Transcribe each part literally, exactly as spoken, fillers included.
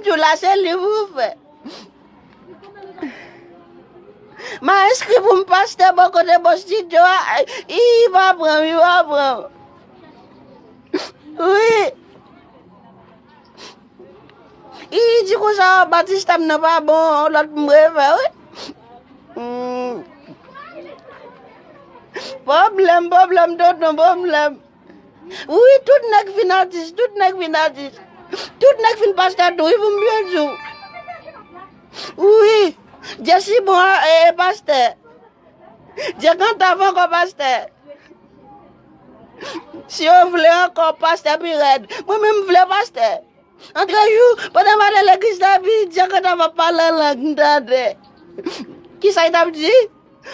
Tou la se liv ou fè. M a enskri pou m pastè bò kote bò estidyo a. I pa pran m, i pa pran m. Wi. I di konsa, batistèm nan pa bon, lòt m refè, wi. Hmm. Pwoblèm, pwoblèm, tonton, pwoblèm. Wi, tout nèg vin atis, tout nèg vin atis. Tout nèg vin pastè tou, wi, pou m byen di w. Wi, Jesi bon, e, e, pastè. Dye Kantav ankò pastè. Si yo vle ankò pastè pi rèd. Mwen menm m vle pastè. Antre jou, pandan m ale legliz la, epi Dye Kantav ap pale an lang, m tande. Kisa y t ap di?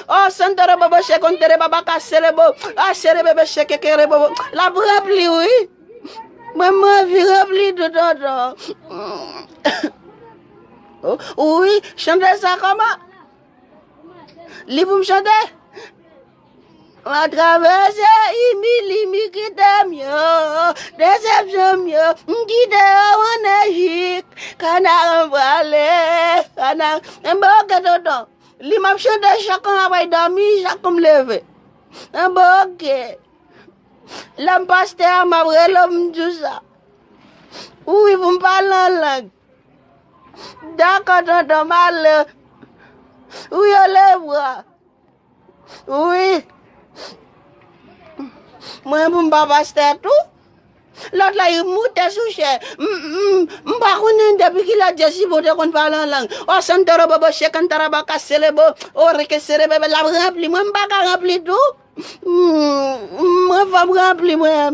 Oh, santoro bobo shekontere baba kaserebo. Ah, sere bebe shekekere bobo. L ap ranpli, wi. Mwen, mwen anvi ranpli tou tonton. Oh, wi, chante sa kòman? Li pou m chante? Mwen travèse imi, limi kite m yo, desepsyon m yo, m kite yo an Ejip, kana m prale, kana, enben oke tonton, li m ap chante chak an apre dòmi, chak an m leve, enben oke, lè m pastè a m ap rele w m di w sa, wi pou m pale an lang, dakò tonton m ale, wi yo leve a. Wi. Mwen pou m pa pastè tou. Lòt la, li moute sou chè. M, m, m pa konnen depi kilè Jesi bon te konn pale an lang. O santoro bobo shekantara baka selebo. O reke sere bebe, l ap ranpli. Mwen, m pa ka ranpli tou. M, mwen, fò m ranpli, mwen.